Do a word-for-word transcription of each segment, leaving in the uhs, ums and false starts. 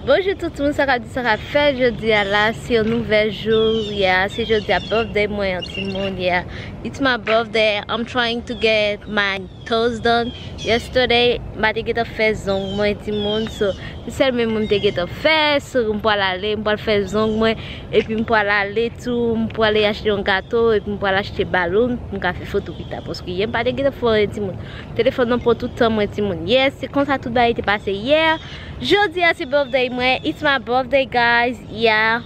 Bonjou tout moun, sa k ap di, sa k ap fèt jodi a la, se yon nouvèl jou, yeah, se jodi a birthday mwen an timoun, yeah. It's my birthday, I'm trying to get my toes done. Yesterday, m pa te gentan fè zong mwen timoun, so se sèl menm mwen m te gentan fè, so m pral ale, m pral fè zong mwen, epi m pral ale tou, m pral achte yon gato, epi m pral achte baloun, pou m ka fè foto pita, paske yè m pa te gentan fè anyen timoun. Telefòn nan pran tout tan mwen timoun. Yes, se konsa tout bagay te pase yè. Jodi a se birthday mwen. It's my birthday, guys. Yeah.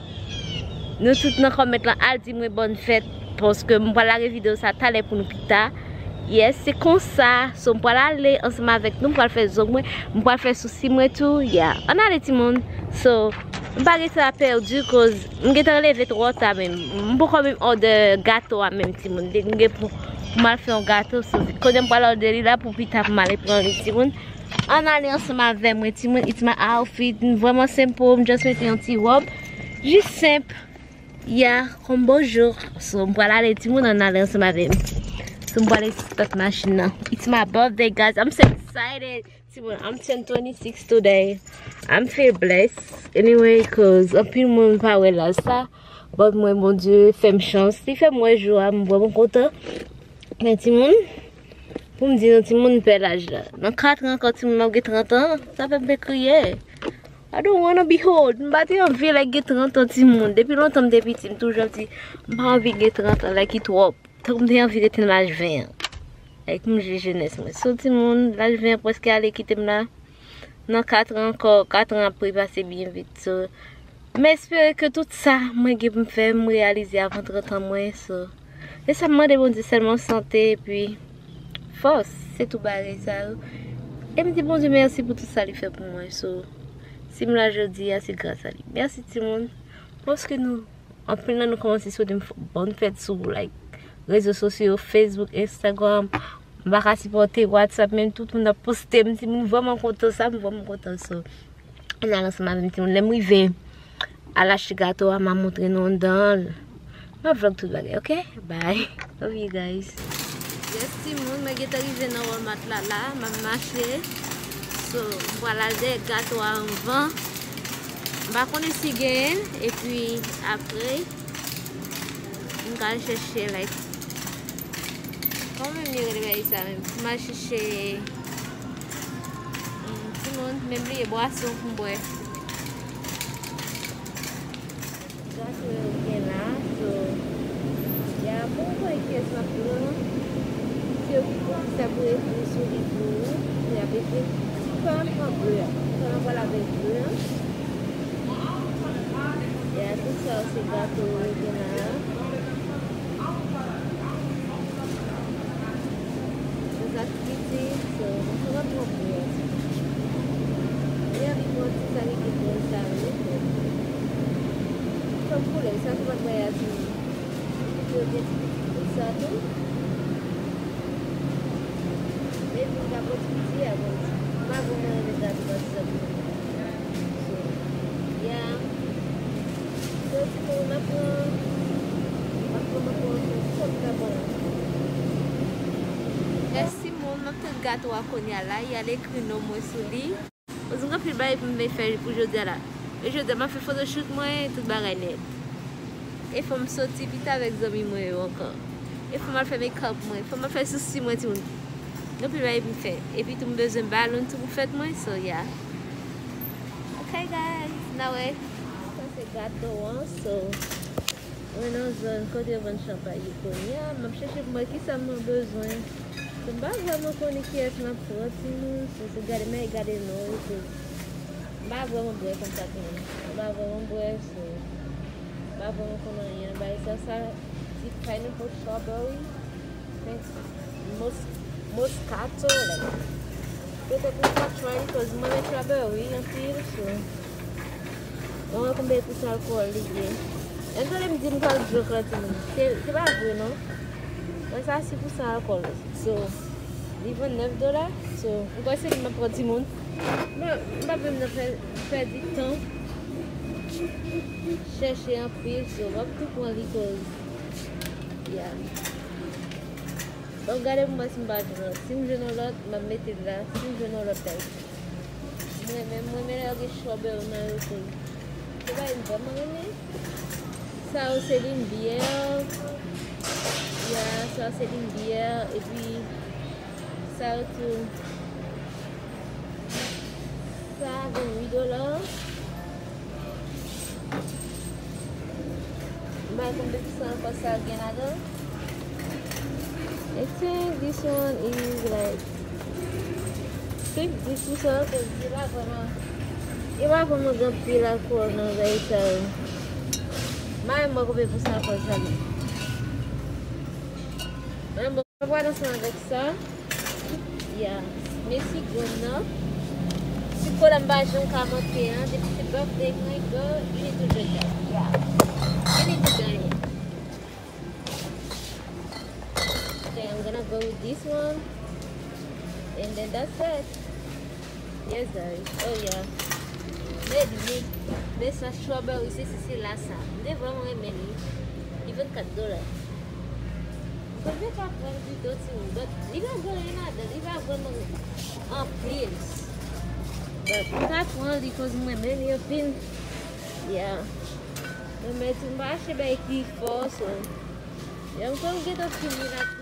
Nou tout nan kòmèt lan, al di mwen bòn fèt, paske m pral lage videyo sa talè pou nou pita. Yes, se konsa. So, m pral ale ansanm avèk nou, m pral fè zong mwen, m pral fè sousi mwen tou. Yeah. Ann ale, timoun. So, m pa gen tan a pèdi, koz m gentan leve twò ta menm. M poko menm òdè gato a menm, timoun. M gen pou, pou m al fè yon gato, so, kounye a m pral òdè li la pou pita pou m ale pran li, timoun. Ann ale ansanm avè mwen, timoun. It's my outfit. M vrèman senp, m just mete yon ti wòb. Jis senp. Yeah, kòm bonjou. So, m pral ale, timoun, ann ale ansanm avè m. So, m pral ale stat machin nan. It's my birthday, guys. I'm so excited. Timoun, I'm turn twenty-six today. I'm feel blessed. Anyway, cause anpil moun pa wè laj sa. But mwen, Bondye fè m chans. Li fè m wè jou a, m vrèman kontan. Men timoun, pou m di nou, timoun pè laj la. Nan kat an ankò, timoun, m ap gen trant an. Sa fè m fè kriye. I don't wanna be old. M pa te anvi, like, gen trant an, timoun. Depi lontan m te piti, m toujou ap di, m pa anvi gen trant an, like, li twòp. Tankou m te anvi rete nan laj ven an. Like, m jije jenès mwen. So, timoun, laj ven an prèske ale kite m la. Nan kat an ankò, kat an ap repase byen vit. So, m espere ke tout sa mwen gen pou m fè, m reyalize avan trant an mwen. So, se sa m mande Bondye sèlman, sante epi fòs. Se tout bagay sa yo. E m di Bondye mèsi pou tout sa li fè pou mwen. So, si m la jodi a, se gras a li. Mèsi timoun. Paske nou, anpil nan nou kòmanse swete m f-, bòn fèt sou, like, rezo sosyo, Facebook, Instagram. M pa ka sipòte WhatsApp, men tout moun ap poste m, timoun vrèman kontan sa, m vrèman kontan. So, ann al ansanm avè m, timoun. Lè m rive al achte gato a, m a montre nou anndan l. M a vlog tout bagay, ok? Bye. Love you guys. Yes, timoun, mwen gentan rive nan Walmart la, la, m ap mache. So, m pral al dèyè gato a anvan. M pa konnen si genyen, epi apre, m ka al chèche, like, kòman menm yo rele bagay sa menm? M al chèche, mm, timoun, m bliye bwason pou m bwè. Gato yo gen la, so, ya, bon, m konnen kiyès m ap pran. Se yo ki konn sa pou ekri sou li pou ou. Y ap ekri, m pral pran ble a. M pral avèk ble a. Ya, tout sa yo se gato yo gen la. Sa piti, so, m ap pran ble a. Li anvi pran ti sa ki gen bòl sa yo. Kòm koulè, sa tou pa t bay a ti. Yo gen ti piti sa tou. Epi m ka pran ti piti a, bon, m pa vrèman renmen gato pati sa tou. So, yeah. So, timoun, m ap pran, m ap pran, m ap pran tout sa m ka pran la. Yes, timoun, m ap tann gato a kounye a la, y al ekri non mwen sou li. Paske m gen anpil bagay pou m vin fè pou jodi a la. E jodi a, m ap fè photoshoot mwen, tout bagay nèt. E fò m soti pita avèk zanmi mwen yo ankò. E fò m al fè make up mwen, fò m al fè sousi mwen, timoun. Gen anpil bagay pou m fè. Epi tou m bezwen baloun tou pou fèt mwen, so yeah. Ok, guys, n a wè. Sa se gato an, so, mwen nan zòn kote yo vann chanpay yo kounye a. M ap chèche pou m wè kisa m bezwen. So, m pa vrèman konnen kiyès m ap pran, timoun. So, se gade, men gade non yo, so, m pa vrèman bwè konsa, timoun. M pa vrèman bwè, so, m pa vrèman konn anyen nan bagay sa, sa. Di pineapple, strawberry, men mos-, moscato, like, petèt m ka try, cause mwen renmen strawberry anpil, so, mwen wè konbyen pousan alkòl li ye. Ann tande m di m pral drunk la, timoun. Se, se pa vre, non. Mwen sa sis pousan alkòl. So, li vann nèf dola. So, m kwè se li m ap pran, timoun. Bon, m p ap menm nan fè, pèdi tan. Chèche anpil, so, m ap tou pran li, cause, yeah. Bon, gade pou m wè si m pa jwenn lòt. Si m jwenn yon lòt, m ap mete l la. Si m jwenn yon lòt, guys, m Mwen menm, mwen menm lè yo gen strawberry nan yo tou. Se bagay m vrèman renmen. Sa yo se limbyè. Ya, sa yo se limbyè. Epi sa yo tou. Sa a vennwit dola. M pa konn de ki sa ankò sa gen ladan. I think this one is like fifty percent, cause li pa vrèman, li pa vrèman gen pil alkòl nan bagay sa yo. M pa menm wè konbyen pousan alkòl sa gen. Men bon, mwen pral ansanm avèk sa. Yeah. Men si grenn nan, si kola m pa janm ka manke an, depi se birthday mwen, girl, you need to drink that. Yeah. You need to drink it. Okay, I'm gonna go with this one. And then that's it. Yes, guys. Oh, yeah. Men li, men sa strawberry, se, se, se la sa. M te vrèman renmen li. Li vennkat dola. Mwen vle ka pran pito timoun, but li pa gen anyen ladan, li pa vrèman anpil. But m ka pran li cause mwen renmen li anpil. Yeah. Mwen menm tou m pa achte bagay ki fò, so. Yeah, m kwè m gentan fini la timoun.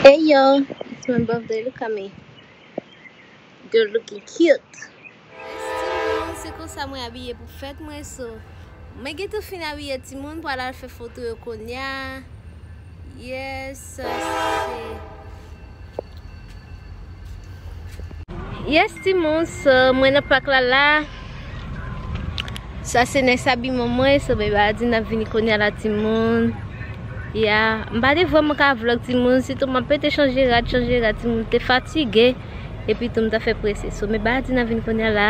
Hey yo, it's my birthday. Look at me. Girl looking cute. Yes, timoun, se konsa mwen abiye pou fèt mwen, so. Mwen gentan fin abiye timoun pou al al fè foto yo kounye a. Yes, sa se. Yes, timoun, so, mwen nan pak la la. Sa se nèks abiman mwen, so, bebe a di n ap vini kounye a la, timoun. Ya, m pa te vrèman ka vlog, timoun, sitou m ap pete chanje rad, chanje rad, timoun, te fatige, epi tou m ta fè prese. So, bebe a di n ap vini kounye a la.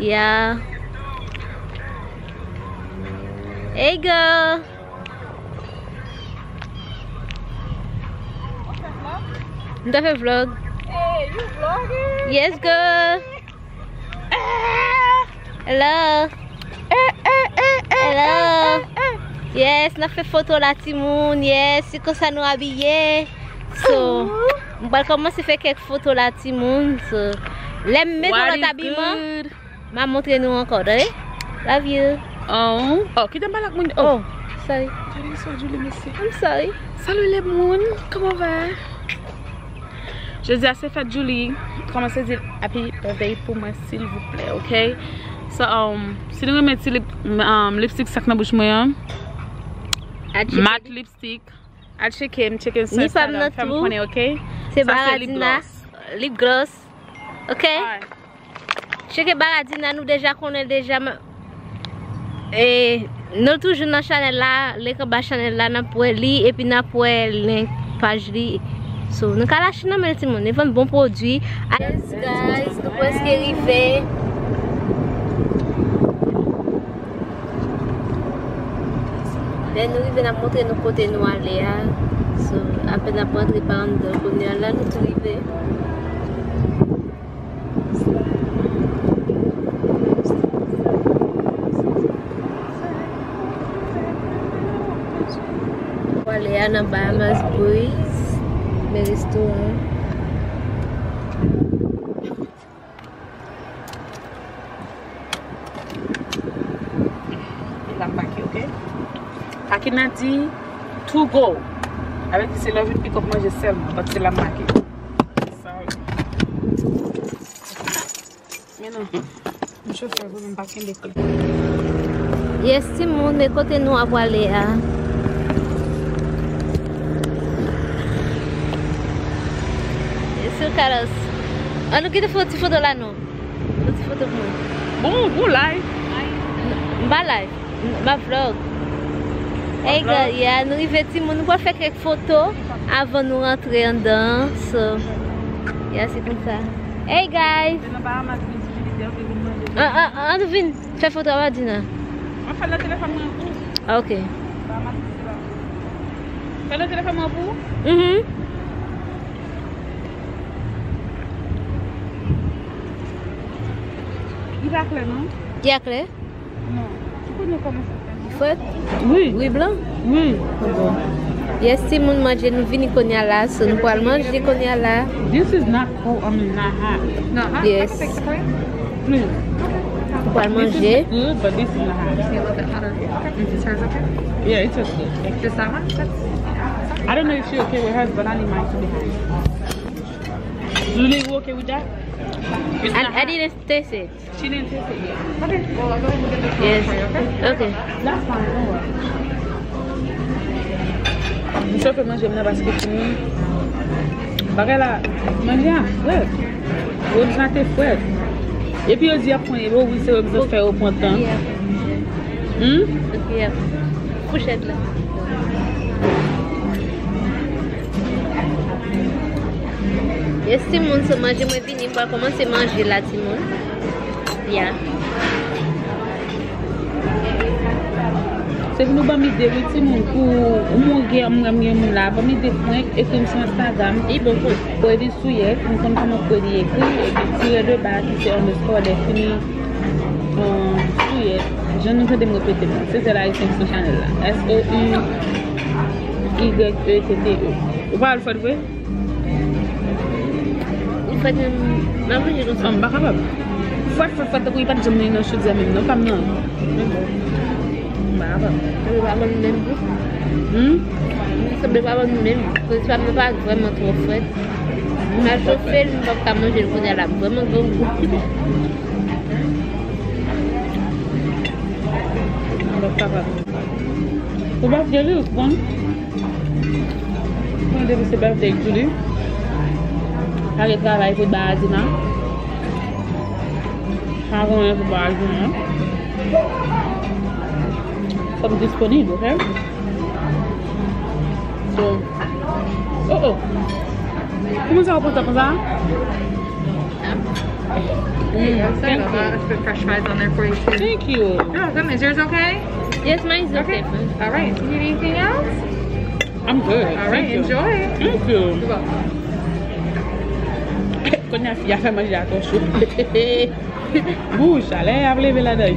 Ya. Hey, girl. M ta fè vlog. Hey, you vlogging? Yes, girl. Hello. Hello. Yes, n ap fè foto la, timoun. Yes, se konsa nou abiye. So, m pral kòmanse fè kèk foto la, timoun. So, lè m mete lòt abiman. M a montre nou ankò, tande? Love you. Oh, oh, kite m pale ak moun. Oh, sorry. Kite m sou Julie, mesye. I'm sorry. Salut les moun, comment va? Jodi a se fèt Julie. Kòmanse di happy birthday pou mwen, silvouplè, ok? So, um, si nou renmen ti lip, um, lipstick sa k nan bouch mwen an, mat lipstick. Al tcheke m, tcheke m sou Instagram, fè m konnen, ok? Se Baradina, lip gloss. Ok? Tcheke Baradina, nou deja konnen deja. E, nou toujou nan chanèl la, link anba chanèl la, n ap wè li, epi n ap wè link paj li. So, nou ka lache nan men l, timoun, li vann bon pwodui. Yes, guys, nou prèske rive. Lè nou rive, n ap montre nou kote nou ale a. So, apèn n ap rantre pa anndan kounye a la, nou tou rive. Wale a nan Bahamas Breeze, men restoran. E l ap make, ok? Akina di to go. Avèk li se lè w vin pick up manje sèlman, but se la m make. Sorry. Men non, m chofè vre, men m pa kenbe kle. Yes, timoun, men kote nou ap prale a. Yes, Carlos. An nou kite fè yon ti foto la, non? Yon ti foto pou mwen. Bon, bon live. M pa live. M ap vlog. Hey, girl, yeah, nou rive, timoun, nou pral fè kèk foto avan nou rantre anndan. So, yeah, se konsa. Hey, guys. An, an, an nou vin fè foto avè Dina. Mwen fè nan telefòn mwen pou ou. Ok. Fè nan telefòn mwen pou ou. Mhm. Li pa klè, non? Li pa klè? Non. Ki koulè nou kòmanse fè? Fèt? Wi. Wi blan? Wi. Bon. Yes, timoun, manje nou vini kounye a la, so nou pral manje kounye a la. This is not cold, I mean, not hot. Not hot? Yes. I can take the plate? Please. Nou pral manje. This is good, but this is not hot. It's a little bit hotter. Okay. Is hers okay? Yeah, it's okay. Just that one? That's I don't know if she's okay with hers, but I need mine to be hot. Lulu, you okay with that? It's I, not I hot. Didn't taste it. She didn't taste it yet. Okay, well, I'll go ahead and get this one Yes. For you, okay? Okay. That's fine, no worries. M chofé manje m nan paske timoun bagay la, manje a frèt. Ribs la te frèt. Epi yo di y ap pran yo, wi, se yo bezwen fè yo pran tan. Yeah. Hmm? Ok, yeah. Fouchèt la. Yes, timoun, so manje mwen vini, m pral kòmanse manje la, timoun. Yeah. Se pou nou ban m ide, wi, timoun, pou ou moun gen, mwen, mwen, moun la, ban m ide prank, ekri m sou Instagram. Li bon, bon. Freddy Souyet, m konn kòman Freddy ekri, epi tiré de bas, ki se underscore, defini, euh, Souyet. Jan nou tande m repete, bon, se sèl ayisyen ki sou chanèl la. S O U Y E T T E. Ou pa al fèt vre? Li fèt menm, m ap manje konsa. Ah, m pa kapab. Fwèt, fwèt, fwèt, tankou li pa t janm nan chodyè menm, non, pa m nan. M pa kapab. Sa pa ban m menm gou. Hmm? Sa pa ban m menm. Kote pa m nan pa vrèman twò fwèt. M al chofe l, m p ap ka manje l kounye a la. M vrèman grangou. M p ap kapab. Ou pa vle li, ou konn? Mwen depi se birthday Julie. Pa gen travay pou ba Adina. Pa gen anyen pou ba Adina. Fò m disponib, ok? So, oh, oh. Kòman sa w kontan konsa? Mm, thank you. Put fresh fries on there for you too. Thank you. You're welcome. Is yours okay? Yes, mine is okay. Okay. All right. Do you need anything else? I'm good. All right. Thank you. Enjoy. Thank you. You're welcome. Kounye a fi a fè manje a twò cho. Bouch, chalè ap leve ladan.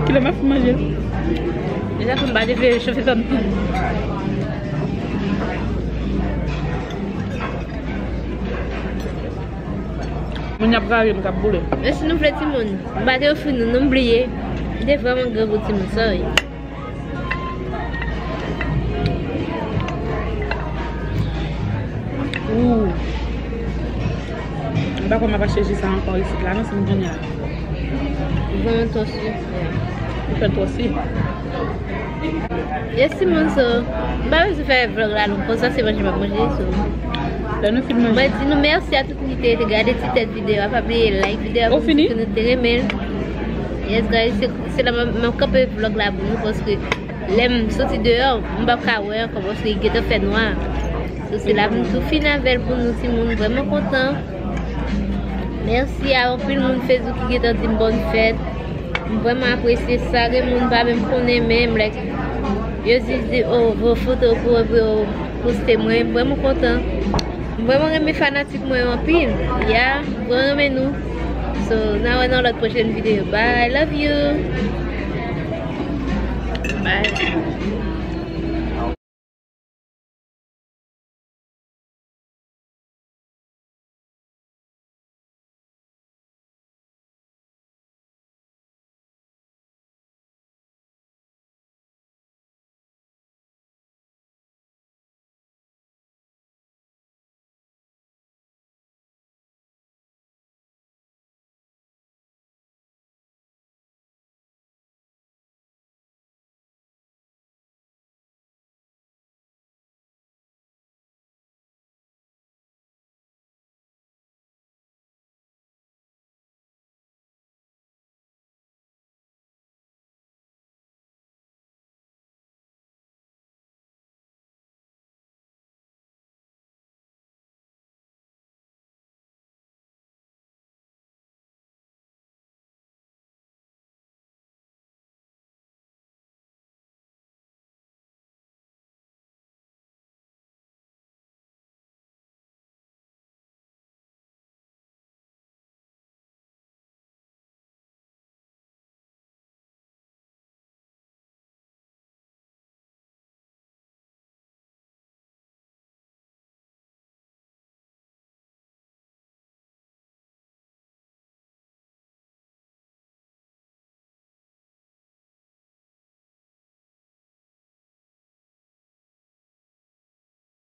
Kilè m ap fin manje l. Deja tou m pa te vle chofe fè m tou. Moun y ap rayi m k ap boule. Men si nou vle timoun, m pa te ofri nou, nou bliye. M te vrèman grangou timoun, sorry. Ooh. M pa kwè m ap achte ji sa ankò isit la, non, si m konnen la. Van twò si. Li fè twò si. Yes, timoun, so, m pa bezwen fè vlòg la long konsa, se manje m ap manje, so. Lè nou fin manje. Mwen di nou mèsi a tout moun ki te, te gade ti tèt videyo a, pa bliye like videyo a pou nou di ke nou te renmen l. Yes, guys, se, se la m, m ap kanpe vlòg la pou nou, paske lè m soti deyò, m p ap ka wè ankò, paske li gentan fè nwa. So, se la pou nou tou fin avè l pou nou, timoun, vrèman kontan. Mèsi a anpil moun Facebook ki gentan di m bòn fèt. M vrèman apresye sa. Gen moun pa menm konnen menm, like, yo jis di, oh, voye foto pou, pou yo poste mwen. M vrèman kontan. M vrèman renmen fanatik mwen yo anpil. Ya, m vrèman renmen nou. So, n a wè nan lòt pwochèn videyo. Bye, love you. Bye.